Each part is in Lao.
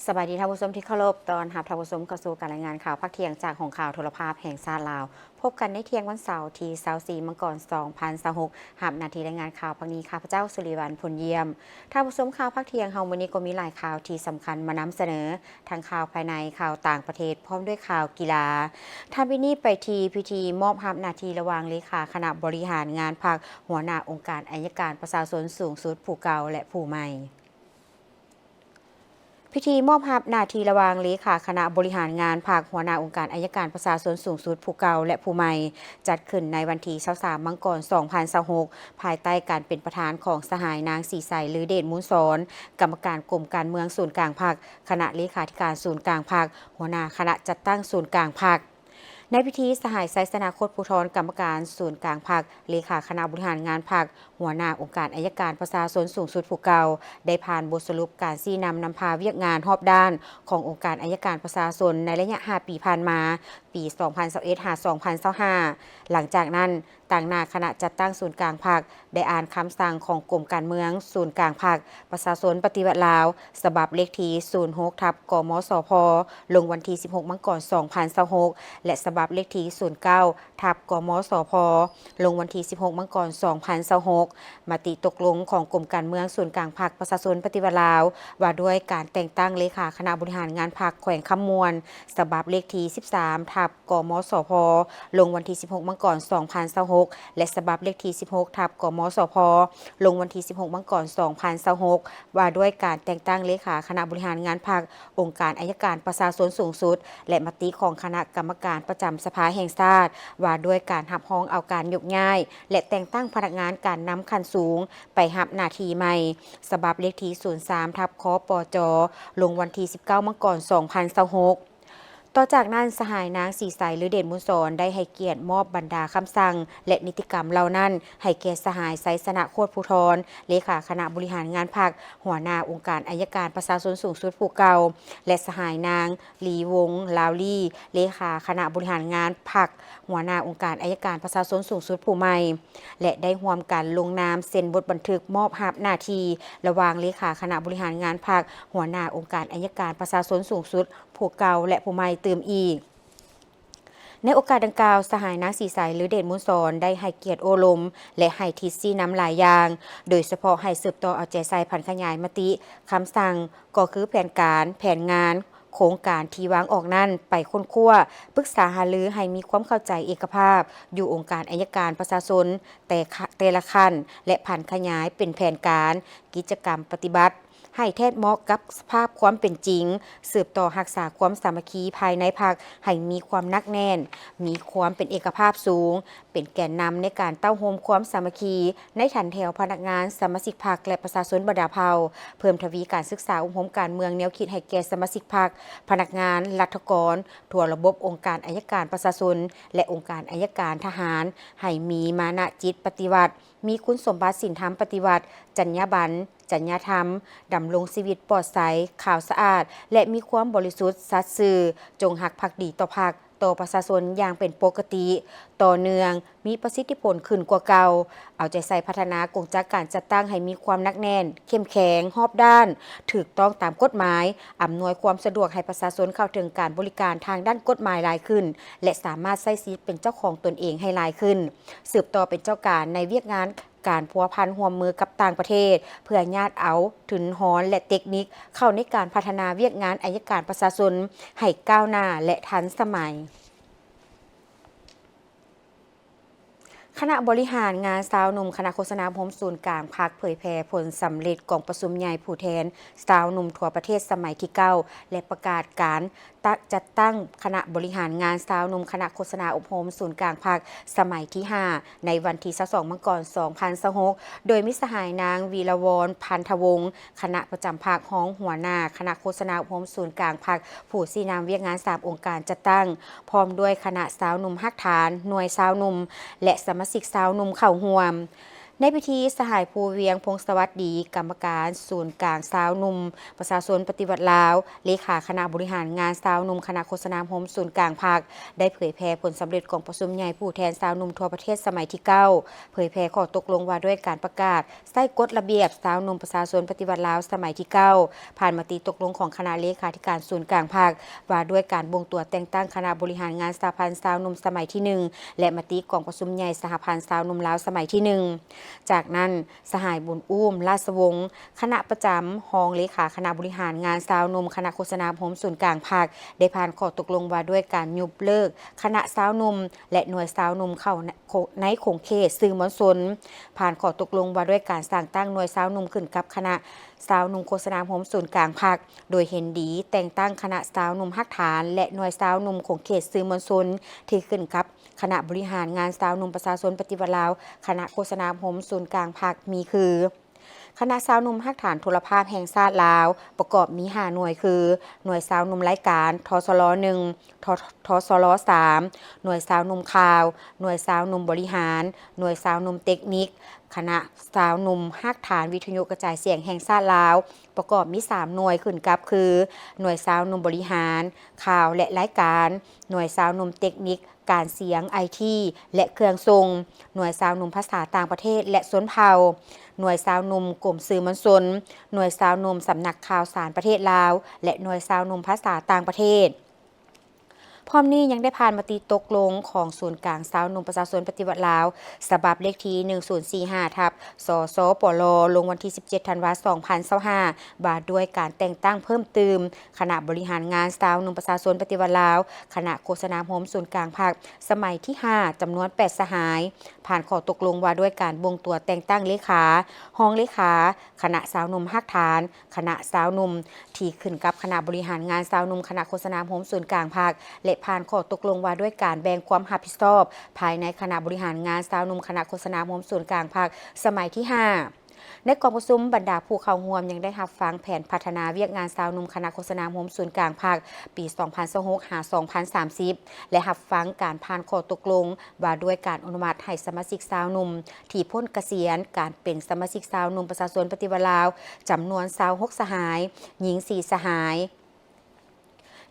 ສະບາຍດີທ່ານຜູ້ຊົມທີ່ເຄົາລົບ, ຕ້ອນຮັບທ່ານຜູ້ຊົມເຂົ້າສູ່ການລາຍງານຂ່າວພາກທ່ຽງຈາກຫ້ອງຂ່າວໂທລະພາບແຫ່ງຊາດລາວ. ພົບກັນໃນທ່ຽງວັນເສົາທີຊາວສີ່ ມັງກອນ ສອງພັນຊາວຫົກ. ຮັບໜ້າທີ່ລາຍງານຂ່າວພາກນີ້ ຂ້າພະເຈົ້າ ສຸລິວັນ ພົນຢ້ຽມ. ທ່ານຜູ້ຊົມ, ຂ່າວພາກທ່ຽງເຮົາມື້ນີ້ກໍມີຫຼາຍຂ່າວທີ່ສຳຄັນມານຳສະເໜີ, ທັງຂ່າວພາຍໃນ, ຂ່າວຕ່າງປະເທດ, ພ້ອມດ້ວຍຂ່າວກິລາ. ທຳອິດນີ້ໄປທີ່ພິທີມອບຮັບໜ້າທີ່ລະຫວ່າງເລຂາຄະນະບໍລິຫານງານພັກ, ຫົວໜ້າອົງການໄອຍະການປະຊາຊົນສູງສຸດຜູ້ເກົ່າ ແລະ ຜູ້ໃໝ່. ພິທີມອບຮັບໜ້າທີ່ລະຫວ່າງເລຂາຄະນະບໍລິຫານງານພັກ, ຫົວໜ້າອົງການໄອຍະການປະຊາຊົນສູງສຸດຜູ້ເກົ່າ ແລະ ຜູ້ໃໝ່ ຈັດຂຶ້ນໃນວັນທີຊາວສາມ ມັງກອນ ສອງພັນຊາວຫົກ ພາຍໃຕ້ການເປັນປະທານຂອງສະຫາຍນາງ ສີໃສ ລືເດດມູນສອນ, ກຳມະການກົມການເມືອງສູນກາງພັກ, ຄະນະເລຂາທິການສູນກາງພັກ, ຫົວໜ້າຄະນະຈັດຕັ້ງສູນກາງພັກ. ໃນພິທີ, ສະຫາຍ ໄຊຊະນະ ໂຄດພູທອນ ກຳມະການສູນກາງພັກ, ເລຂາຄະນະບໍລິຫານງານພັກ, ຫົວໜ້າອົງການໄອຍະການປະຊາຊົນສູງສຸດຜູ້ເກົ່າ ໄດ້ຜ່ານບົດສະຫຼຸບການຊີ້ນຳນຳພາວຽກງານຮອບດ້ານຂອງອົງການໄອຍະການປະຊາຊົນໃນໄລຍະຫ້າປີຜ່ານມາ, ປີສອງພັນຊາວເອັດ ຫາ ສອງພັນຊາວຫ້າ. ຫຼັງຈາກນັ້ນ, ຕາງໜ້າຄະນະຈັດຕັ້ງສູນກາງພັກ ໄດ້ອ່ານຄຳສັ່ງຂອງກົມການເມືອງສູນກາງພັກປະຊາຊົນປະຕິວັດລາວ ສະບັບເລກທີສູນຫົກ ທັບ ກມສພ ລົງວັນທີສິບຫົກ ມັງກອນ ສອງພັນຊາວຫົກ ແລະ ສະບັບເລກທີສູນເກົ້າ ທັບ ກມສພ ລົງວັນທີສິບຫົກ ມັງກອນ ສອງພັນຊາວຫົກ. ມະຕິຕົກລົງຂອງກົມການເມືອງສູນກາງພັກປະຊາຊົນປະຕິວັດລາວ ວ່າດ້ວຍການແຕ່ງຕັ້ງເລຂາຄະນະບໍລິຫານງານພັກແຂວງຄຳມ່ວນ ສະບັບເລກທີສິບສາມ ທັບ ກມສພ ລົງວັນທີສິບຫົກ ມັງກອນ ສອງພັນຊາວຫົກ ແລະ ສະບັບເລກທີສິບຫົກ ທັບ ກມສພ ລົງວັນທີສິບຫົກ ມັງກອນ ສອງພັນຊາວຫົກ ວ່າດ້ວຍການແຕ່ງຕັ້ງເລຂາຄະນະບໍລິຫານງານພັກ ອົງການໄອຍະການປະຊາຊົນສູງສຸດ ແລະ ມະຕິຂອງຄະນະກຳມະການປະຈຳສະພາແຫ່ງຊາດ ວ່າດ້ວຍການຮັບຮອງເອົາການຍົກຍ້າຍ ແລະ ແຕ່ງຕັ້ງພະນັກງານການນຳຂັ້ນສູງໄປຮັບໜ້າທີ່ໃໝ່ ສະບັບເລກທີສູນສາມ ທັບ ຄປຈ ລົງວັນທີສິບເກົ້າ ມັງກອນ ສອງພັນຊາວຫົກ. ຕໍ່ຈາກນັ້ນ, ສະຫາຍນາງ ສີໃສ ລືເດດມູນສອນ ໄດ້ໃຫ້ກຽດມອບບັນດາຄຳສັ່ງ ແລະ ນິຕິກຳເຫຼົ່ານັ້ນ ໃຫ້ແກ່ສະຫາຍ ໄຊຊະນະ ໂຄດພູທອນ ເລຂາຄະນະບໍລິຫານງານພັກ, ຫົວໜ້າອົງການໄອຍະການປະຊາຊົນສູງສຸດຜູ້ເກົ່າ ແລະ ສະຫາຍນາງ ລີ ວົງ ລາວລີ ເລຂາຄະນະບໍລິຫານງານພັກ, ຫົວໜ້າອົງການໄອຍະການປະຊາຊົນສູງສຸດຜູ້ໃໝ່ ແລະ ໄດ້ຮ່ວມກັນລົງນາມເຊັນບົດບັນທຶກມອບຮັບໜ້າທີ່ລະຫວ່າງເລຂາຄະນະບໍລິຫານງານພັກ, ຫົວໜ້າອົງການໄອຍະການປະຊາຊົນສູງສຸດຜູ້ເກົ່າ ແລະ ຜູ້ໃໝ່ຕື່ມອີກ. ໃນໂອກາດດັ່ງກ່າວ, ສະຫາຍນາງ ສີໃສ ລືເດດມູນສອນ ໄດ້ໃຫ້ກຽດໂອ້ລົມ ແລະ ໃຫ້ທິດຊີ້ນຳຫຼາຍຢ່າງ, ໂດຍສະເພາະໃຫ້ສືບຕໍ່ເອົາໃຈໃສ່ຜັນຂະຫຍາຍມະຕິ, ຄຳສັ່ງ, ກໍຄືແຜນການ, ແຜນງານ, ໂຄງການທີ່ວາງອອກນັ້ນໄປຄົ້ນຄວ້າ, ປຶກສາຫາລືໃຫ້ມີຄວາມເຂົ້າໃຈເອກະພາບຢູ່ອົງການໄອຍະການປະຊາຊົນແຕ່ຂະ ແຕ່ລະຂັ້ນ ແລະ ຜັນຂະຫຍາຍເປັນແຜນການ, ກິດຈະກຳປະຕິບັດ ໃຫ້ແທດເໝາະກັບສະພາບຄວາມເປັນຈິງ, ສືບຕໍ່ຮັກສາຄວາມສາມັກຄີພາຍໃນພັກໃຫ້ມີຄວາມໜັກແໜ້ນ, ມີຄວາມເປັນເອກະພາບສູງ, ເປັນແກນນຳໃນການເຕົ້າໂຮມຄວາມສາມັກຄີໃນຖັນແຖວພະນັກງານ, ສະມາຊິກພັກ ແລະ ປະຊາຊົນບັນດາເຜົ່າ, ເພີ່ມທະວີການສຶກສາອົບຮົມການເມືອງແນວຄິດໃຫ້ແກ່ສະມາຊິກພັກ, ພະນັກງານ, ລັດຖະກອນ, ທົ່ວລະບົບອົງການໄອຍະການປະຊາຊົນ ແລະ ອົງການໄອຍະການທະຫານ ໃຫ້ມີມານະຈິດປະຕິວັດ, ມີຄຸນສົມບັດສິນທຳປະຕິວັດ, ຈັນຍາບັນ, ຈັນຍາທຳ, ດຳລົງຊີວິດປອດໃສ, ຂາວສະອາດ ແລະ ມີຄວາມບໍລິສຸດ, ສັດຊື່, ຈົງຮັກພັກດີຕໍ່ພັກ, ຕໍ່ປະຊາຊົນຢ່າງເປັນປົກກະຕິ, ຕໍ່ເນື່ອງ, ມີປະສິດທິຜົນຂຶ້ນກວ່າເກົ່າ, ເອົາໃຈໃສ່ພັດທະນາກົງຈັກການຈັດຕັ້ງໃຫ້ມີຄວາມໜັກແໜ້ນ, ເຂັ້ມແຂງ, ຮອບດ້ານ, ຖືກຕ້ອງຕາມກົດໝາຍ, ອຳນວຍຄວາມສະດວກໃຫ້ປະຊາຊົນເຂົ້າເຖິງການບໍລິການທາງດ້ານກົດໝາຍຫຼາຍຂຶ້ນ ແລະ ສາມາດໃຊ້ສິດເປັນເຈົ້າຂອງຕົນເອງໃຫ້ຫຼາຍຂຶ້ນ, ສືບຕໍ່ເປັນເຈົ້າການໃນວຽກງານ ການພົວພັນຮ່ວມມືກັບຕ່າງປະເທດ ເພື່ອຍາດເອົາທຶນຮອນ ແລະ ເຕັກນິກເຂົ້າໃນການພັດທະນາວຽກງານໄອຍະການປະຊາຊົນໃຫ້ກ້າວໜ້າ ແລະ ທັນສະໄໝ. ຄະນະບໍລິຫານງານຊາວໜຸ່ມຄະນະໂຄສະນາອົບຮົມສູນກາງພັກ ເຜີຍແຜ່ຜົນສຳເລັດກອງປະຊຸມໃຫຍ່ຜູ້ແທນຊາວໜຸ່ມທົ່ວປະເທດສະໄໝທີເກົ້າ ແລະ ປະກາດການ ຕະ ຈັດຕັ້ງຄະນະບໍລິຫານງານຊາວໜຸ່ມຄະນະໂຄສະນາອົບຮົມສູນກາງພັກສະໄໝທີຫ້າ ໃນວັນທີຊາວສອງ ມັງກອນ ສອງພັນຊາວຫົກ ໂດຍມີສະຫາຍນາງ ວິລະວອນ ພັນທະວົງ ຄະນະປະຈຳພັກ ຮອງຫົວໜ້າຄະນະໂຄສະນາອົບຮົມສູນກາງພັກ ຜູ້ຊີ້ນຳວຽກງານສາມອົງການຈັດຕັ້ງ ພ້ອມດ້ວຍຄະນະຊາວໜຸ່ມຮາກຖານ, ໜ່ວຍຊາວໜຸ່ມ ແລະ ສະມາຊິກຊາວໜຸ່ມເຂົ້າຮ່ວມ. ໃນພິທີ, ສະຫາຍ ພູວຽງ ພົງສະຫວັດດີ ກຳມະການສູນກາງຊາວໜຸ່ມປະຊາຊົນປະຕິວັດລາວ, ເລຂາຄະນະບໍລິຫານງານຊາວໜຸ່ມຄະນະໂຄສະນາອົບຮົມສູນກາງພັກ ໄດ້ເຜີຍແຜ່ຜົນສຳເລັດກອງປະຊຸມໃຫຍ່ຜູ້ແທນຊາວໜຸ່ມທົ່ວປະເທດສະໄໝທີເກົ້າ, ເຜີຍແຜ່ຂໍ້ຕົກລົງວ່າດ້ວຍການປະກາດ ໃຊ້ກົດລະບຽບຊາວໜຸ່ມປະຊາຊົນປະຕິວັດລາວສະໄໝທີເກົ້າ, ຜ່ານມະຕິຕົກລົງຂອງຄະນະເລຂາທິການສູນກາງພັກ ວ່າດ້ວຍການບົ່ງຕົວແຕ່ງຕັ້ງຄະນະບໍລິຫານງານສະຫະພັນຊາວໜຸ່ມສະໄໝທີໜຶ່ງ ແລະ ມະຕິກອງປະຊຸມໃຫຍ່ສະຫະພັນຊາວໜຸ່ມລາວສະໄໝທີໜຶ່ງ. ຈາກນັ້ນ, ສະຫາຍ ບຸນອູ້ມ ລາຊະວົງ ຄະນະປະຈຳ, ຮອງເລຂາຄະນະບໍລິຫານງານຊາວໜຸ່ມຄະນະໂຄສະນາອົບຮົມສູນກາງພັກ ໄດ້ຜ່ານຂໍ້ຕົກລົງວ່າດ້ວຍການຍຸບເລີກຄະນະຊາວໜຸ່ມ ແລະ ໜ່ວຍຊາວໜຸ່ມເຂົ້າໃນຂົງເຂດສື່ມວນຊົນ, ຜ່ານຂໍ້ຕົກລົງວ່າດ້ວຍການສ້າງຕັ້ງໜ່ວຍຊາວໜຸ່ມຂຶ້ນກັບຄະນະຊາວໜຸ່ມໂຄສະນາອົບຮົມສູນກາງພັກ ໂດຍເຫັນດີແຕ່ງຕັ້ງຄະນະຊາວໜຸ່ມຮາກຖານ ແລະ ໜ່ວຍຊາວໜຸ່ມຂົງເຂດສື່ມວນຊົນ ທີ່ຂຶ້ນກັບຄະນະບໍລິຫານງານຊາວໜຸ່ມປະຊາຊົນປະຕິວັດລາວ ຄະນະໂຄສະນາອົບຮົມສູນກາງພັກ ມີຄື: ຄະນະຊາວໜຸ່ມຮາກຖານໂທລະພາບແຫ່ງຊາດລາວ ປະກອບມີຫ້າໜ່ວຍຄື ໜ່ວຍຊາວໜຸ່ມລາຍການ ທສລ ໜຶ່ງ, ທ ທສລ ສາມ, ໜ່ວຍຊາວໜຸ່ມຂ່າວ, ໜ່ວຍຊາວໜຸ່ມບໍລິຫານ, ໜ່ວຍຊາວໜຸ່ມເຕັກນິກ. ຄະນະຊາວໜຸ່ມຮາກຖານວິທະຍຸກະຈາຍສຽງແຫ່ງຊາດລາວ ປະກອບມີສາມໜ່ວຍຂຶ້ນກັບຄື ໜ່ວຍຊາວໜຸ່ມບໍລິຫານ, ຂ່າວ ແລະ ລາຍການ, ໜ່ວຍຊາວໜຸ່ມເຕັກນິກ ການສຽງ, ໄອທີ ແລະ ເຄື່ອງສົ່ງ, ໜ່ວຍຊາວໜຸ່ມພາສາຕ່າງປະເທດ ແລະ ຊົນເຜົ່າ, ໜ່ວຍຊາວໜຸ່ມກົມສື່ມວນຊົນ, ໜ່ວຍຊາວໜຸ່ມສຳນັກຂ່າວສານປະເທດລາວ ແລະ ໜ່ວຍຊາວໜຸ່ມພາສາຕ່າງປະເທດ. ພ້ອມນີ້ຍັງໄດ້ຜ່ານມະຕິຕົກລົງຂອງສູນກາງຊາວໜຸ່ມປະຊາຊົນປະຕິວັດລາວ ສະບັບເລກທີໜຶ່ງສູນສີ່ຫ້າ ທັບ ສສປລ ລົງວັນທີສິບເຈັດ ທັນວາ ສອງພັນຊາວຫ້າ ວ່າດ້ວຍການແຕ່ງຕັ້ງເພີ່ມຕື່ມ ຄະນະບໍລິຫານງານຊາວໜຸ່ມປະຊາຊົນປະຕິວັດລາວ ຄະນະໂຄສະນາອົບຮົມສູນກາງພັກ ສະໄໝທີຫ້າ ຈຳນວນແປດສະຫາຍ, ຜ່ານຂໍ້ຕົກລົງວ່າດ້ວຍການບົ່ງຕົວແຕ່ງຕັ້ງເລຂາ, ຮອງເລຂາ, ຄະນະຊາວໜຸ່ມຮາກຖານ, ຄະນະຊາວໜຸ່ມທີ່ຂຶ້ນກັບຄະນະບໍລິຫານງານຊາວໜຸ່ມຄະນະໂຄສະນາອົບຮົມສູນກາງພັກ ແລະ ຜ່ານຂໍ້ຕົກລົງວ່າດ້ວຍການແບ່ງຄວາມຮັບຜິດຊອບພາຍໃນຄະນະບໍລິຫານງານຊາວໜຸ່ມຄະນະໂຄສະນາອົບຮົມສູນກາງພັກ ສະໄໝທີຫ້າ. ໃນກອງປະຊຸມ, ບັນດາຜູ້ເຂົ້າຮ່ວມຍັງໄດ້ຮັບຟັງແຜນພັດທະນາວຽກງານຊາວໜຸ່ມຄະນະໂຄສະນາອົບຮົມສູນກາງພັກ ປີສອງພັນຊາວຫົກ ຫາ ສອງພັນສາມສິບ ແລະ ຮັບຟັງການຜ່ານຂໍ້ຕົກລົງວ່າດ້ວຍການອະນຸມັດໃຫ້ສະມາຊິກຊາວໜຸ່ມທີ່ພົ້ນກະສຽນການເປັນສະມາຊິກຊາວໜຸ່ມປະຊາຊົນປະຕິວັດລາວ ຈຳນວນຊາວຫົກສະຫາຍ, ຍິງສີ່ສະຫາຍ.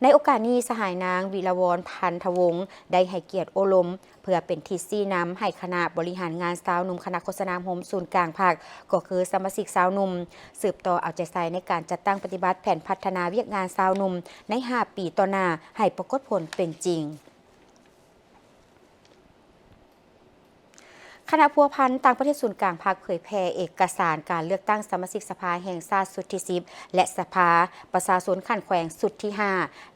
ໃນໂອກາດນີ້, ສະຫາຍນາງ ວິລະວອນ ພັນທະວົງ ໄດ້ໃຫ້ກຽດໂອ້ລົມ ເພື່ອເປັນທິດຊີ້ນຳໃຫ້ຄະນະບໍລິຫານງານຊາວໜຸ່ມຄະນະໂຄສະນາອົບຮົມສູນກາງພັກ ກໍຄືສະມາຊິກຊາວໜຸ່ມ ສືບຕໍ່ເອົາໃຈໃສ່ໃນການຈັດຕັ້ງປະຕິບັດແຜນພັດທະນາວຽກງານຊາວໜຸ່ມໃນຫ້າປີຕໍ່ໜ້າ ໃຫ້ປາກົດຜົນເປັນຈິງ. ຄະນະພົວພັນຕ່າງປະເທດສູນກາງພັກເຜີຍແຜ່ເອກະສານການເລືອກຕັ້ງສະມາຊິກສະພາແຫ່ງຊາດຊຸດທີສິບ ແລະ ສະພາປະຊາຊົນຂັ້ນແຂວງຊຸດທີຫ້າ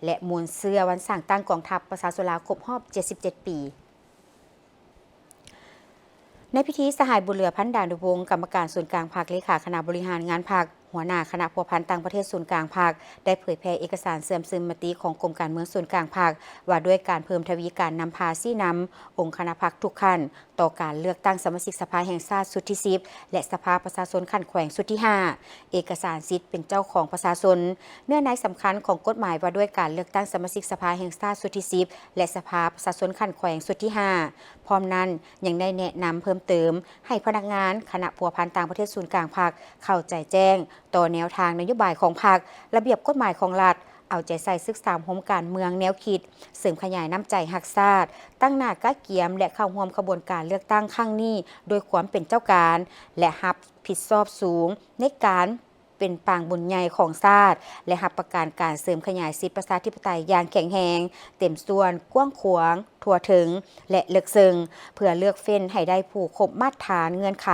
ແລະ ມູນເຊື້ອວັນສ້າງຕັ້ງກອງທັບປະຊາຊົນລາວຄົບຮອບເຈັດສິບເຈັດປີ. ໃນພິທີ, ສະຫາຍ ບຸນເຫຼືອ ພັນດານຸວົງ ກຳມະການສູນກາງພັກ, ເລຂາຄະນະບໍລິຫານງານພັກ, ຫົວໜ້າຄະນະພົວພັນຕ່າງປະເທດສູນກາງພັກ ໄດ້ເຜີຍແຜ່ເອກະສານເຊື່ອມຊຶມມະຕິຂອງກົມການເມືອງສູນກາງພັກ ວ່າດ້ວຍການເພີ່ມທະວີການນຳພາຊີ້ນຳອົງຄະນະພັກທຸກຂັ້ນ ຕໍ່ການເລືອກຕັ້ງສະມາຊິກສະພາແຫ່ງຊາດຊຸດທີສິບ ແລະ ສະພາປະຊາຊົນຂັ້ນແຂວງຊຸດທີຫ້າ ເອກະສານສິດເປັນເຈົ້າຂອງປະຊາຊົນ. ເນື້ອໃນສຳຄັນຂອງກົດໝາຍວ່າດ້ວຍການເລືອກຕັ້ງສະມາຊິກສະພາແຫ່ງຊາດຊຸດທີສິບ ແລະ ສະພາປະຊາຊົນຂັ້ນແຂວງຊຸດທີຫ້າ ພ້ອມນັ້ນຍັງໄດ້ແນະນຳເພີ່ມເຕີມໃຫ້ພະນັກງານຄະນະພົວພັນຕ່າງປະເທດສູນກາງພັກເຂົ້າໃຈແຈ້ງຕໍ່ແນວທາງນະໂຍບາຍຂອງພັກ, ລະບຽບກົດໝາຍຂອງລັດ, ເອົາໃຈໃສ່ສຶກສາອົບຮົມການເມືອງແນວຄິດ, ເສີມຂະຫຍາຍນ້ຳໃຈຮັກຊາດ, ຕັ້ງໜ້າກະກຽມ ແລະ ເຂົ້າຮ່ວມຂະບວນການເລືອກຕັ້ງຄັ້ງນີ້ດ້ວຍຄວາມເປັນເຈົ້າການ ແລະ ຮັບຜິດຊອບສູງໃນການ ເປັນປາງບຸນໃຫຍ່ຂອງຊາດ ແລະ ຮັບປະກັນການເສີມຂະຫຍາຍສິດປະຊາທິປະໄຕຢ່າງແຂງແຮງ, ເຕັມສ່ວນ, ກວ້າງຂວາງ, ທົ່ວເຖິງ ແລະ ເລິກເຊິ່ງ ເພື່ອເລືອກເຟ້ນໃຫ້ໄດ້ຜູ້ຄົບມາດຖານເງື່ອນໄຂ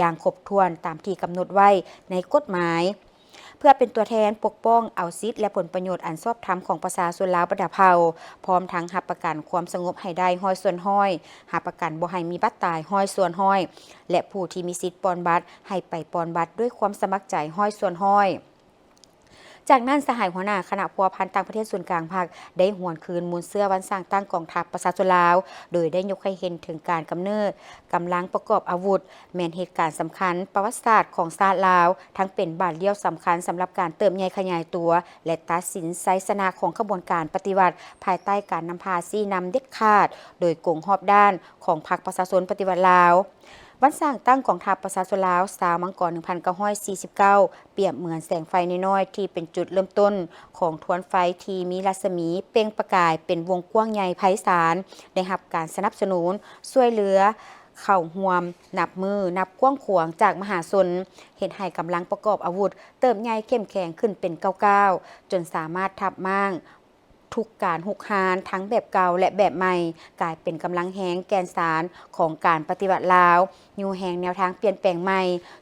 ຢ່າງຄົບຖ້ວນຕາມທີ່ກຳນົດໄວ້ໃນກົດໝາຍ, ເພື່ອເປັນຕົວແທນປົກປ້ອງເອົາສິດ ແລະ ຜົນປະໂຫຍດອັນຊອບທຳຂອງປະຊາຊົນລາວບັນດາເຜົ່າ, ພ້ອມທັງຮັບປະກັນຄວາມສະຫງົບໃຫ້ໄດ້ຮ້ອຍສ່ວນຮ້ອຍ, ຮັບປະກັນບໍ່ໃຫ້ມີບາດຕາຍຮ້ອຍສ່ວນຮ້ອຍ ແລະ ຜູ້ທີ່ມີສິດປ່ອນບັດ ໃຫ້ໄປປ່ອນບັດດ້ວຍຄວາມສະໝັກໃຈຮ້ອຍສ່ວນຮ້ອຍ. ຈາກນັ້ນ, ສະຫາຍຫົວໜ້າຄະນະພົວພັນຕ່າງປະເທດສູນກາງພັກ ໄດ້ຫວນຄືນມູນເຊື້ອວັນສ້າງຕັ້ງກອງທັບປະຊາຊົນລາວ, ໂດຍໄດ້ຍົກໃຫ້ເຫັນເຖິງການກຳເນີດກຳລັງປະກອບອາວຸດ ແມ່ນເຫດການສຳຄັນປະຫວັດສາດຂອງຊາດລາວ, ທັງເປັນບາດລ້ຽວສຳຄັນສຳລັບການເຕີບໃຫຍ່ຂະຫຍາຍຕົວ ແລະ ຕັດສິນໄຊຊະນະຂອງຂະບວນການປະຕິວັດ ພາຍໃຕ້ການນຳພາຊີ້ນຳເດັດຂາດ ໂດຍກົງຮອບດ້ານຂອງພັກປະຊາຊົນປະຕິວັດລາວ. ວັນສ້າງຕັ້ງກອງທັບປະຊາຊົນລາວ ຊາວມັງກອນ ໜຶ່ງພັນເກົ້າຮ້ອຍສີ່ສິບເກົ້າ ປຽບເໝືອນແສງໄຟນ້ອຍໆ ທີ່ເປັນຈຸດເລີ່ມຕົ້ນຂອງທວນໄຟທີ່ມີລັດສະໝີເປັ່ງປະກາຍເປັນວົງກວ້າງໃຫຍ່ໄພສານ, ໄດ້ຮັບການສະໜັບສະໜູນຊ່ວຍເຫຼືອເຂົ້າຮ່ວມນັບມື້ນັບກວ້າງຂວາງຈາກມະຫາຊົນ, ເຮັດໃຫ້ກຳລັງປະກອບອາວຸດເຕີບໃຫຍ່ເຂັ້ມແຂງຂຶ້ນເປັນກ້າວໆ, ຈົນສາມາດທັບມ້າງ ທຸກການຮຸກຮານທັງແບບເກົ່າ ແລະ ແບບໃໝ່ ກາຍເປັນກຳລັງແຮງແກ່ນສານຂອງການປະຕິວັດລາວ, ຍູ້ແຮງແນວທາງປ່ຽນແປງໃໝ່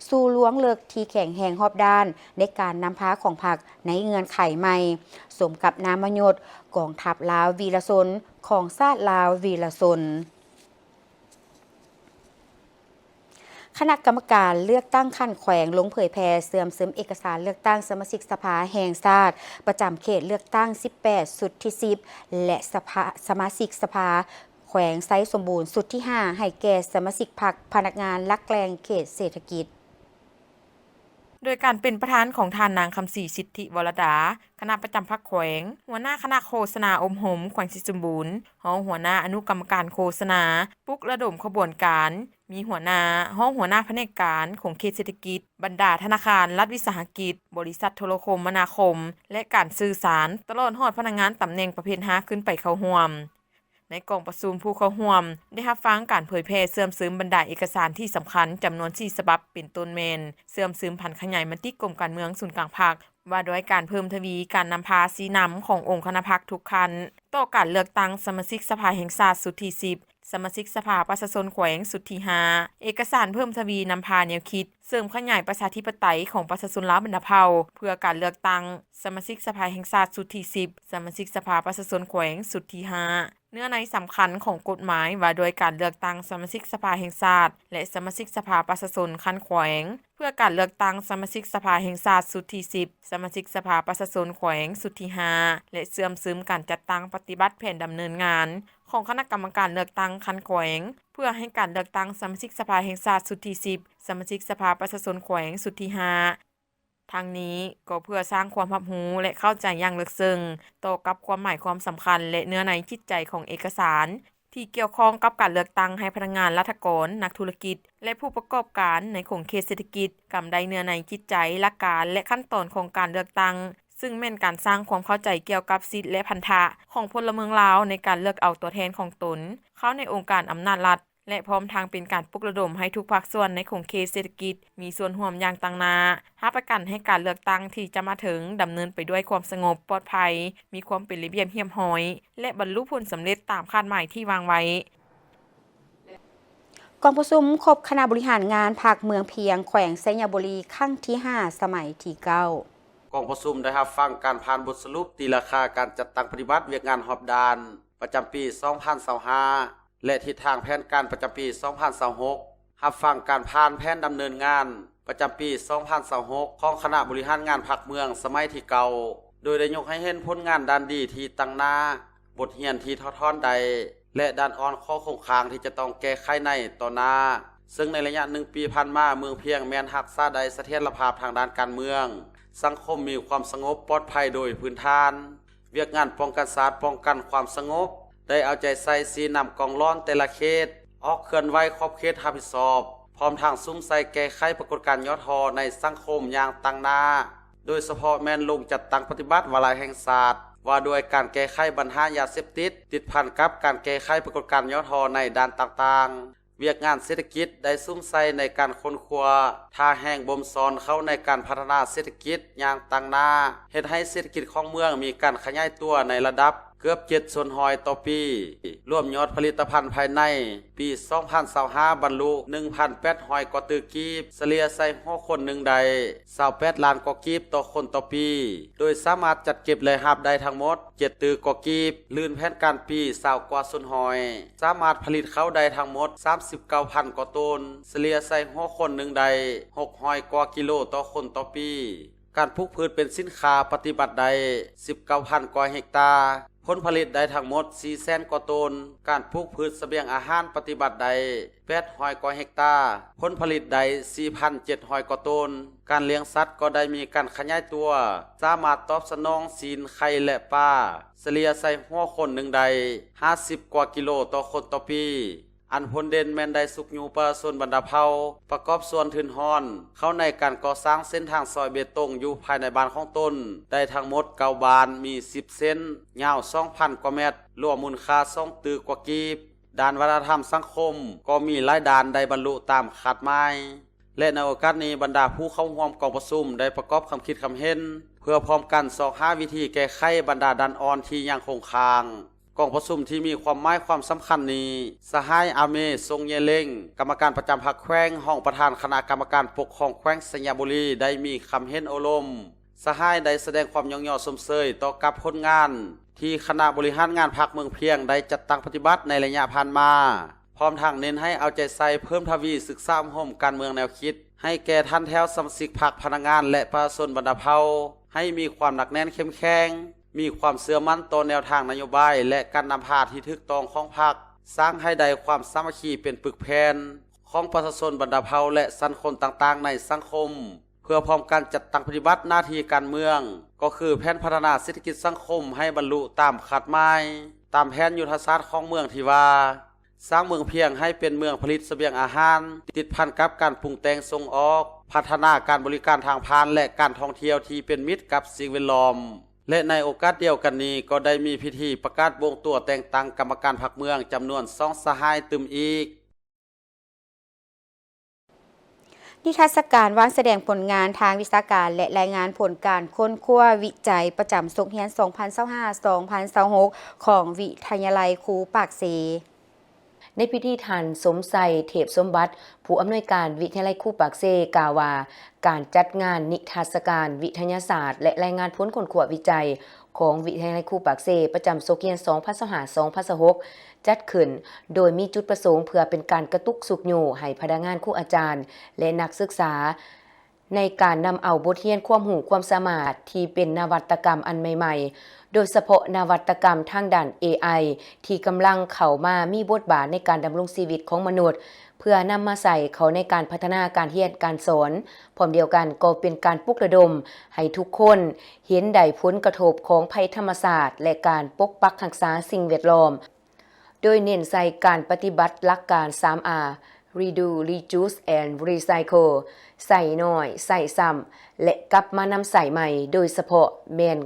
ສູ່ລວງເລິກທີ່ແຂງແຮງຮອບດ້ານໃນການນຳພາຂອງພັກໃນເງື່ອນໄຂໃໝ່, ສົມກັບນາມມະຍົດກອງທັບລາວວີລະຊົນ ຂອງຊາດລາວວີລະຊົນ. ຄະນະກຳມະການເລືອກຕັ້ງຂັ້ນແຂວງລົງເຜີຍແຜ່ເຊື່ອມຊຶມເອກະສານເລືອກຕັ້ງສະມາຊິກສະພາແຫ່ງຊາດ ປະຈຳເຂດເລືອກຕັ້ງສິບແປດ ຊຸດທີສິບ ແລະ ສະພາ ສະມາຊິກສະພາແຂວງໄຊສົມບູນ ຊຸດທີຫ້າ ໃຫ້ແກ່ສະມາຊິກພັກ, ພະນັກງານ, ຫຼັກແຫຼ່ງເຂດເສດຖະກິດ. ໂດຍການເປັນປະທານຂອງທ່ານນາງ ຄຳສີ ສິດທິວໍລະດາ ຄະນະປະຈຳພັກແຂວງ, ຫົວໜ້າຄະນະໂຄສະນາອົບຮົມແຂວງໄຊສົມບູນ, ຮອງຫົວໜ້າອະນຸກຳມະການໂຄສະນາ, ປຸກລະດົມຂະບວນການ, ມີຫົວໜ້າ, ຮອງຫົວໜ້າພະແນກການຂອງເຂດເສດຖະກິດ, ບັນດາທະນາຄານລັດວິສາຫະກິດ, ບໍລິສັດໂທລະຄົມມະນາຄົມ ແລະ ການສື່ສານ, ຕະຫຼອດຮອດພະນັກງານຕຳແໜ່ງປະເພດຫ້າຂຶ້ນໄປເຂົ້າຮ່ວມ. ໃນກອງປະຊຸມ, ຜູ້ເຂົ້າຮ່ວມໄດ້ຮັບຟັງການເຜີຍແຜ່ເຊື່ອມຊຶມບັນດາເອກະສານທີ່ສຳຄັນຈຳນວນສີ່ສະບັບ ເປັນຕົ້ນແມ່ນ ເຊື່ອມຊຶມຜັນຂະຫຍາຍມະຕິກົມການເມືອງສູນກາງພັກ ວ່າດ້ວຍການເພີ່ມທະວີການນຳພາຊີ້ນຳຂອງອົງຄະນະພັກທຸກຂັ້ນ ຕໍ່ການເລືອກຕັ້ງສະມາຊິກສະພາແຫ່ງຊາດຊຸດທີສິບ, ສະມາຊິກສະພາປະຊາຊົນແຂວງຊຸດທີຫ້າ, ເອກະສານເພີ່ມທະວີນຳພາແນວຄິດເສີມຂະຫຍາຍປະຊາທິປະໄຕຂອງປະຊາຊົນລາວບັນດາເຜົ່າ ເພື່ອການເລືອກຕັ້ງສະມາຊິກສະພາແຫ່ງຊາດຊຸດທີສິບ, ສະມາຊິກສະພາປະຊາຊົນແຂວງຊຸດທີຫ້າ, ເນື້ອໃນສຳຄັນຂອງກົດໝາຍວ່າດ້ວຍການເລືອກຕັ້ງສະມາຊິກສະພາແຫ່ງຊາດ ແລະ ສະມາຊິກສະພາປະຊາຊົນຂັ້ນແຂວງ ເພື່ອການເລືອກຕັ້ງສະມາຊິກສະພາແຫ່ງຊາດຊຸດທີສິບ, ສະມາຊິກສະພາປະຊາຊົນແຂວງຊຸດທີຫ້າ ແລະ ເຊື່ອມຊຶມການຈັດຕັ້ງປະຕິບັດແຜນດຳເນີນງານຂອງຄະນະກຳມະການເລືອກຕັ້ງຂັ້ນແຂວງ ເພື່ອໃຫ້ການເລືອກຕັ້ງສະມາຊິກສະພາແຫ່ງຊາດຊຸດທີສິບ, ສະມາຊິກສະພາປະຊາຊົນແຂວງຊຸດທີຫ້າ ທັງນີ້ກໍເພື່ອສ້າງຄວາມຮັບຮູ້ ແລະ ເຂົ້າໃຈຢ່າງເລິກເຊິ່ງຕໍ່ກັບຄວາມໝາຍຄວາມສຳຄັນ ແລະ ເນື້ອໃນຈິດໃຈຂອງເອກະສານທີ່ກ່ຽວຂ້ອງກັບການເລືອກຕັ້ງໃຫ້ພະນັກງານລັດຖະກອນ, ນັກທຸລະກິດ ແລະ ຜູ້ປະກອບການໃນຂົງເຂດເສດຖະກິດ ກຳໄດ້ເນື້ອໃນຈິດໃຈ, ຫຼັກການ ແລະ ຂັ້ນຕອນຂອງການເລືອກຕັ້ງ, ຊຶ່ງແມ່ນການສ້າງຄວາມເຂົ້າໃຈກ່ຽວກັບສິດ ແລະ ພັນທະຂອງພົນລະເມືອງລາວໃນການເລືອກເອົາຕົວແທນຂອງຕົນເຂົ້າໃນອົງການອຳນາດລັດ ແລະ ພ້ອມທັງເປັນການປຸກລະດົມໃຫ້ທຸກພາກສ່ວນໃນຂົງເຂດເສດຖະກິດມີສ່ວນຮ່ວມຢ່າງຕັ້ງໜ້າ, ຮັບປະກັນໃຫ້ການເລືອກຕັ້ງທີ່ຈະມາເຖິງດຳເນີນໄປດ້ວຍຄວາມສະຫງົບ, ປອດໄພ, ມີຄວາມເປັນລະບຽບຮຽບຮ້ອຍ ແລະ ບັນລຸຜົນສຳເລັດຕາມຄາດໝາຍທີ່ວາງໄວ້. ກອງປະຊຸມຄົບຄະນະບໍລິຫານງານພັກເມືອງພຽງ ແຂວງໄຊຍະບູລີ ຄັ້ງທີຫ້າ ສະໄໝທີເກົ້າ. ກອງປະຊຸມໄດ້ຮັບຟັງການຜ່ານບົດສະຫຼຸບຕີລາຄາການຈັດຕັ້ງປະຕິບັດວຽກງານຮອບດ້ານ ປະຈຳປີສອງພັນຊາວຫ້າ ແລະ ທິດທາງແຜນການປະຈຳປີສອງພັນຊາວຫົກ, ຮັບຟັງການຜ່ານແຜນດຳເນີນງານປະຈຳປີສອງພັນຊາວຫົກ ຂອງຄະນະບໍລິຫານງານພັກເມືອງສະໄໝທີເກົ້າ ໂດຍໄດ້ຍົກໃຫ້ເຫັນຜົນງານດ້ານດີທີ່ຕັ້ງໜ້າ, ບົດຮຽນທີ່ຖອດຖອນໄດ້ ແລະ ດ້ານອ່ອນຂໍ້ຄົງຄ້າງທີ່ຈະຕ້ອງແກ້ໄຂໃນຕໍ່ໜ້າ, ເຊິ່ງໃນໄລຍະໜຶ່ງປີຜ່ານມາ ເມືອງພຽງແມ່ນຮັກສາໄດ້ສະຖຽນລະພາບທາງດ້ານການເມືອງ, ສັງຄົມມີຄວາມສະຫງົບປອດໄພໂດຍພື້ນຖານ. ວຽກງານປ້ອງກັນຊາດ, ປ້ອງກັນຄວາມສະຫງົບ ໄດ້ເອົາໃຈໃສ່ຊີ້ນຳກອງລອນແຕ່ລະເຂດ, ອອກເຄື່ອນໄຫວຂອບເຂດຮັບຜິດຊອບ, ພ້ອມທັງສຸມໃສ່ແກ້ໄຂປາກົດການຫຍໍ້ທໍ້ໃນສັງຄົມຢ່າງຕັ້ງໜ້າ, ໂດຍສະເພາະແມ່ນລົງຈັດຕັ້ງປະຕິບັດວາລະແຫ່ງຊາດ ວ່າດ້ວຍການແກ້ໄຂບັນຫາຢາເສບຕິດ ຕິດພັນກັບການແກ້ໄຂປາກົດການຫຍໍ້ທໍ້ໃນດ້ານຕ່າງໆ. ວຽກງານເສດຖະກິດໄດ້ສຸມໃສ່ໃນການຄົ້ນຄວ້າ, ທ່າແຮງບົ່ມຊ້ອນເຂົ້າໃນການພັດທະນາເສດຖະກິດຢ່າງຕັ້ງໜ້າ, ເຮັດໃຫ້ເສດຖະກິດຂອງເມືອງມີການຂະຫຍາຍຕົວໃນລະດັບເກືອບເຈັດສ່ວນຮ້ອຍຕໍ່ປີ, ລວມຍອດຜະລິດຕະພັນພາຍໃນປີສອງພັນຊາວຫ້າ ບັນລຸໜຶ່ງພັນແປດຮ້ອຍກວ່າຕື້ກີບ, ສະເລ່ຍໃສ່ຫົວຄົນໜຶ່ງໄດ້ຊາວແປດລ້ານກວ່າກີບຕໍ່ຄົນຕໍ່ປີ, ໂດຍສາມາດຈັດເກັບລາຍຮັບໄດ້ທັງໝົດ ເຈັດຕື້ກວ່າກີບ, ລື່ນແຜນການປີຊາວກວ່າສ່ວນຮ້ອຍ, ສາມາດຜະລິດເຂົ້າໄດ້ທັງໝົດສາມສິບເກົ້າພັນກວ່າໂຕນ, ສະເລ່ຍໃສ່ຫົວຄົນໜຶ່ງໄດ້ຫົກຮ້ອຍກວ່າກິໂລຕໍ່ຄົນຕໍ່ປີ. ການປູກພືດເປັນສິນຄ້າປະຕິບັດໄດ້ສິບເກົ້າພັນກວ່າເຮັກຕາ, ຜົນຜະລິດໄດ້ທັງໝົດສີ່ແສນກວ່າໂຕນ, ການປູກພືດສະບຽງອາຫານປະຕິບັດໄດ້ ແປດຮ້ອຍກວ່າເຮັກຕາ, ຜົນຜະລິດໄດ້ສີ່ພັນເຈັດຮ້ອຍກວ່າໂຕນ. ການລ້ຽງສັດກໍໄດ້ມີການຂະຫຍາຍຕົວ, ສາມາດຕອບສະໜອງຊີ້ນ, ໄຂ່ ແລະ ປາ, ສະເລ່ຍໃສ່ຫົວຄົນໜຶ່ງໄດ້ຫ້າສິບກວ່າກິໂລຕໍ່ຄົນຕໍ່ປີ. ອັນພົ້ນເດັ່ນແມ່ນໄດ້ຊຸກຍູ້ປະຊາຊົນບັນດາເຜົ່າ ປະກອບສ່ວນທຶນຮ່ອນ ເຂົ້າໃນການກໍ່ສ້າງເສັ້ນທາງຊອຍເບຕົງຢູ່ພາຍໃນບ້ານຂອງຕົນ ໄດ້ທັງໝົດເກົ້າບ້ານ ມີສິບເສັ້ນ ຍາວສອງພັນກວ່າແມັດ, ລວມມູນຄ່າສອງຕື້ກວ່າກີບ. ດ້ານວັດທະນະທຳສັງຄົມ ກໍມີຫຼາຍດ້ານໄດ້ບັນລຸຕາມຄາດໝາຍ. ແລະ ໃນໂອກາດນີ້ ບັນດາຜູ້ເຂົ້າຮ່ວມກອງປະຊຸມໄດ້ປະກອບຄຳຄິດຄຳເຫັນ ເພື່ອພ້ອມກັນຊອກຫາວິທີແກ້ໄຂບັນດາດ້ານອ່ອນທີ່ຍັງຄົງຄ້າງ. ກອງປະຊຸມທີ່ມີຄວາມໝາຍຄວາມສຳຄັນນີ້ ສະຫາຍ ອາເມ ຊົງເຢເລັງ ກຳມະການປະຈຳພັກແຂວງ, ຮອງປະທານຄະນະກຳມະການປົກຄອງແຂວງໄຊຍະບູລີ ໄດ້ມີຄຳເຫັນໂອ້ລົມ. ສະຫາຍໄດ້ສະແດງຄວາມຍ້ອງຍໍຊົມເຊີຍຕໍ່ກັບຜົນງານທີ່ຄະນະບໍລິຫານງານພັກເມືອງພຽງໄດ້ຈັດຕັ້ງປະຕິບັດໃນໄລຍະຜ່ານມາ, ພ້ອມທັງເນັ້ນໃຫ້ເອົາໃຈໃສ່ເພີ່ມທະວີສຶກສາອົບຮົມການເມືອງແນວຄິດ ໃຫ້ແກ່ທ່ານແຖວສະມາຊິກພັກ, ພະນັກງານ ແລະ ປະຊາຊົນບັນດາເຜົ່າ ໃຫ້ມີຄວາມໜັກແໜ້ນເຂັ້ມແຂງ, ມີຄວາມເຊື່ອໝັ້ນຕໍ່ແນວທາງນະໂຍບາຍ ແລະ ການນຳພາທີ່ຖືກຕ້ອງຂອງພັກ, ສ້າງໃຫ້ໄດ້ຄວາມສາມັກຄີເປັນປຶກແຜ່ນຂອງປະຊາຊົນບັນດາເຜົ່າ ແລະ ຊັ້ນຄົນຕ່າງໆໃນສັງຄົມ. ເພື່ອພ້ອມກັນຈັດຕັ້ງປະຕິບັດໜ້າທີ່ການເມືອງ, ກໍຄືແຜນພັດທະນາເສດຖະກິດສັງຄົມໃຫ້ບັນລຸຕາມຄາດໝາຍ, ຕາມແຜນຍຸດທະສາດຂອງເມືອງທີ່ວ່າ ສ້າງເມືອງພຽງໃຫ້ເປັນເມືອງຜະລິດສະບຽງອາຫານ, ຕິດພັນກັບການປຸງແຕ່ງສົ່ງອອກ, ພັດທະນາການບໍລິການທາງຜ່ານ ແລະ ການທ່ອງທ່ຽວທີ່ເປັນມິດກັບສິ່ງແວດລ້ອມ. ແລະ ໃນໂອກາດດຽວກັນນີ້ ກໍໄດ້ມີພິທີປະກາດບົ່ງຕົວແຕ່ງຕັ້ງກຳມະການພັກເມືອງຈຳນວນສອງສະຫາຍຕື່ມອີກ. ນິທັດສະການວາງສະແດງຜົນງານທາງວິຊາການ ແລະ ລາຍງານຜົນການຄົ້ນຄວ້າວິໄຈປະຈຳສົກຮຽນສອງພັນຊາວຫ້າ ສອງພັນຊາວຫົກ ຂອງວິທະຍາໄລຄູປາກເຊ. ໃນພິທີ ທ່ານ ສົມໄຊ ເທບສົມບັດ ຜູ້ອຳນວຍການວິທະຍາໄລຄູປາກເຊ ກ່າວວ່າ ການຈັດງານນິທັດສະການວິທະຍາສາດ ແລະ ລາຍງານຜົນຄົ້ນຄວ້າວິໄຈ ຂອງວິທະຍາໄລຄູປາກເຊ ປະຈຳສົກຮຽນສອງພັນຊາວຫ້າ ສອງພັນຊາວຫົກ ຈັດຂຶ້ນໂດຍມີຈຸດປະສົງເພື່ອເປັນການກະຕຸກຊຸກຍູ້ໃຫ້ພະນັກງານ, ຄູອາຈານ ແລະ ນັກສຶກສາ ໃນການນຳເອົາບົດຮຽນຄວາມຮູ້ຄວາມສາມາດທີ່ເປັນນະວັດຕະກຳອັນໃໝ່ໆ ໂດຍສະເພາະນະວັດຕະກຳທາງດ້ານ ເອໄອ ທີ່ກຳລັງເຂົ້າມາມີບົດບາດໃນການດຳລົງຊີວິດຂອງມະນຸດ ເພື່ອນຳມາໃຊ້ເຂົ້າໃນການພັດທະນາການຮຽນການສອນ. ພ້ອມດຽວກັນກໍເປັນການປຸກລະດົມໃຫ້ທຸກຄົນເຫັນໄດ້ຜົນກະທົບຂອງໄພທຳມະຊາດ ແລະ ການປົກປັກຮັກສາສິ່ງແວດລ້ອມ, ໂດຍເນັ້ນໃສ່ການປະຕິບັດຫຼັກການ ສາມ R: Reduce, Reuse and Recycle ໃຊ້ໜ້ອຍ, ໃຊ້ຊ້ຳ ແລະ ກັບມານຳໃຊ້ໃໝ່, ໂດຍສະເພາະແມ່ນ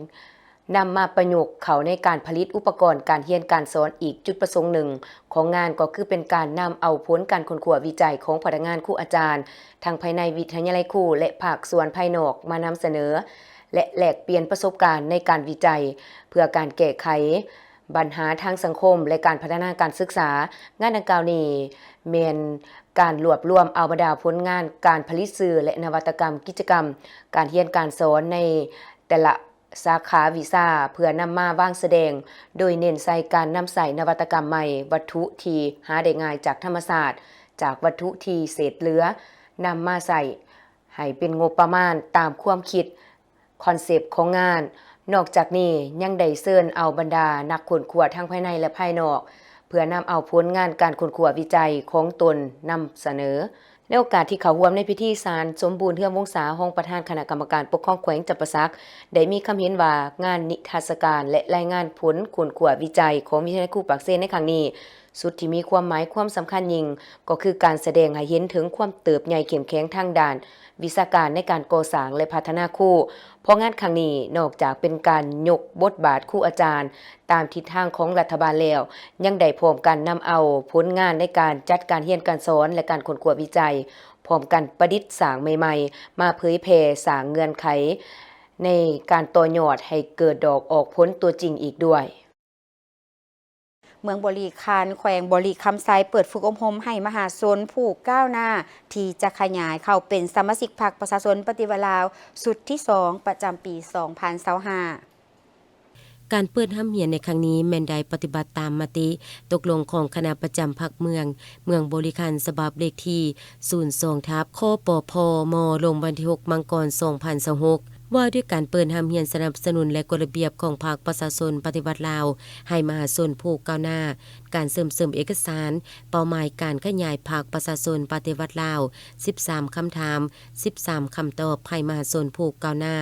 ນຳມາປະຍຸກເຂົ້າໃນການຜະລິດອຸປະກອນການຮຽນການສອນ. ອີກຈຸດປະສົງໜຶ່ງຂອງງານກໍຄືເປັນການນຳເອົາຜົນການຄົ້ນຄວ້າວິໄຈຂອງພະນັກງານ, ຄູອາຈານ ທັງພາຍໃນວິທະຍາໄລຄູ ແລະ ພາກສ່ວນພາຍນອກມານຳສະເໜີ ແລະ ແລກປ່ຽນປະສົບການໃນການວິໄຈ ເພື່ອການແກ້ໄຂບັນຫາທາງສັງຄົມ ແລະ ການພັດທະນາການສຶກສາ. ງານດັ່ງກ່າວນີ້ແມ່ນການລວບລວມເອົາບັນດາຜົນງານການຜະລິດສື່ ແລະ ນະວັດຕະກຳ, ກິດຈະກຳການຮຽນການສອນໃນແຕ່ລະ ສາຂາວິຊາ ເພື່ອນຳມາວາງສະແດງ, ໂດຍເນັ້ນໃສ່ການນຳໃຊ້ນະວັດຕະກຳໃໝ່, ວັດຖຸທີ່ຫາໄດ້ງ່າຍຈາກທຳມະຊາດ, ຈາກວັດຖຸທີ່ເສດເຫຼືອ, ນຳມາໃຊ້ໃຫ້ເປັນງົບປະມານຕາມຄວາມຄິດ, ຄອນເຊັບຂອງງານ. ນອກຈາກນີ້ຍັງໄດ້ເຊີນເອົາບັນດານັກຄົ້ນຄວ້າທັງພາຍໃນ ແລະ ພາຍນອກ ເພື່ອນຳເອົາຜົນງານການຄົ້ນຄວ້າວິໄຈຂອງຕົນນຳສະເໜີ. ໃນໂອກາດທີ່ເຂົ້າຮ່ວມໃນພິທີ, ທ່ານ ສົມບູນ ເຮືອງວົງສາ ຮອງປະທານຄະນະກຳມະການປົກຄອງແຂວງຈຳປາສັກ ໄດ້ມີຄຳເຫັນວ່າ ງານນິທັດສະການ ແລະ ລາຍງານຜົນຄົ້ນຄວ້າວິໄຈຂອງວິທະຍາໄລຄູປາກເຊໃນຄັ້ງນີ້ ຈຸດທີ່ມີຄວາມໝາຍຄວາມສຳຄັນຍິ່ງ ກໍຄືການສະແດງໃຫ້ເຫັນເຖິງຄວາມເຕີບໃຫຍ່ເຂັ້ມແຂງທາງດ້ານວິຊາການໃນການກໍ່ສ້າງ ແລະ ພັດທະນາຄູ. ເພາະງານຄັ້ງນີ້ນອກຈາກເປັນການຍົກບົດບາດຄູອາຈານ ຕາມທິດທາງຂອງລັດຖະບານແລ້ວ, ຍັງໄດ້ພ້ອມກັນນຳເອົາຜົນງານໃນການຈັດການຮຽນການສອນ ແລະ ການຄົ້ນຄວ້າວິໄຈ, ພ້ອມກັນປະດິດສ້າງໃໝ່ໆ ມາເຜີຍແຜ່, ສ້າງເງື່ອນໄຂໃນການຕໍ່ຍອດໃຫ້ເກີດດອກອອກຜົນຕົວຈິງອີກດ້ວຍ. ເມືອງບໍລິຄັນ ແຂວງບໍລິຄຳໄຊ ເປີດຝຶກອົບຮົມໃຫ້ມະຫາຊົນຜູ້ກ້າວໜ້າທີ່ຈະຂະຫຍາຍເຂົ້າເປັນສະມາຊິກພັກປະຊາຊົນປະຕິວັດລາວ ຊຸດທີສອງ ປະຈຳປີສອງພັນຊາວຫ້າ. ການເປີດຮ່ຳຮຽນໃນຄັ້ງນີ້ແມ່ນໄດ້ປະຕິບັດຕາມມະຕິຕົກລົງຂອງຄະນະປະຈຳພັກເມືອງ ເມືອງບໍລິຄັນ ສະບັບເລກທີສູນສອງ ທັບ ຄປພ ມ ລົງວັນທີຫົກ ມັງກອນ ສອງພັນຊາວຫົກ ວ່າດ້ວຍການເປີດຮ່ຳຮຽນສະໜັບສະໜູນ ແລະ ກົດລະບຽບຂອງພັກປະຊາຊົນປະຕິວັດລາວ ໃຫ້ມະຫາຊົນຜູ້ກ້າວໜ້າ ການເສີມເສີມເອກະສານ ເປົ້າໝາຍການຂະຫຍາຍພັກປະຊາຊົນປະຕິວັດລາວ ສິບສາມຄຳຖາມ ສິບສາມຄຳຕອບ ໃຫ້ມະຫາຊົນຜູ້ກ້າວໜ້າ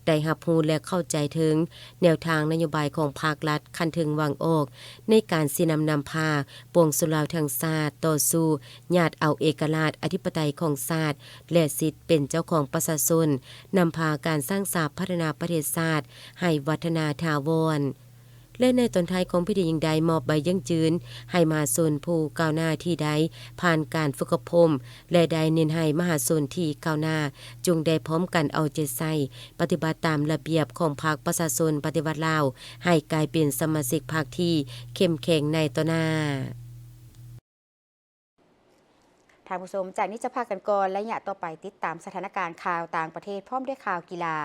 ໄດ້ຮັບຮູ້ ແລະ ເຂົ້າໃຈເຖິງແນວທາງນະໂຍບາຍຂອງພັກລັດຂັ້ນເທິງວາງອອກ ໃນການຊີ້ນຳນຳພາປວງຊົນລາວທັງຊາດຕໍ່ສູ້ຍາດເອົາເອກະລາດອະທິປະໄຕຂອງຊາດ ແລະ ສິດເປັນເຈົ້າຂອງປະຊາຊົນ, ນຳພາການສ້າງສາພັດທະນາປະເທດຊາດໃຫ້ວັດທະນາຖາວອນ. ແລະ ໃນຕອນທ້າຍຂອງພິທີ ຍັງໄດ້ມອບໃບຢັ້ງຢືນໃຫ້ມະຫາຊົນຜູ້ກ້າວໜ້າທີ່ໄດ້ຜ່ານການຝຶກອົບຮົມ ແລະ ໄດ້ເນັ້ນໃຫ້ມະຫາຊົນທີ່ກ້າວໜ້າ ຈົ່ງໄດ້ພ້ອມກັນເອົາໃຈໃສ່ປະຕິບັດຕາມລະບຽບຂອງພັກປະຊາຊົນປະຕິວັດລາວ ໃຫ້ກາຍເປັນສະມາຊິກພັກທີ່ເຂັ້ມແຂງໃນຕໍ່ໜ້າ. ທ່ານຜູ້ຊົມ, ຈາກນີ້ຈະພັກກັນກ່ອນ, ໄລຍະຕໍ່ໄປຕິດຕາມສະຖານະການຂ່າວຕ່າງປະເທດ ພ້ອມດ້ວຍຂ່າວກິລາ.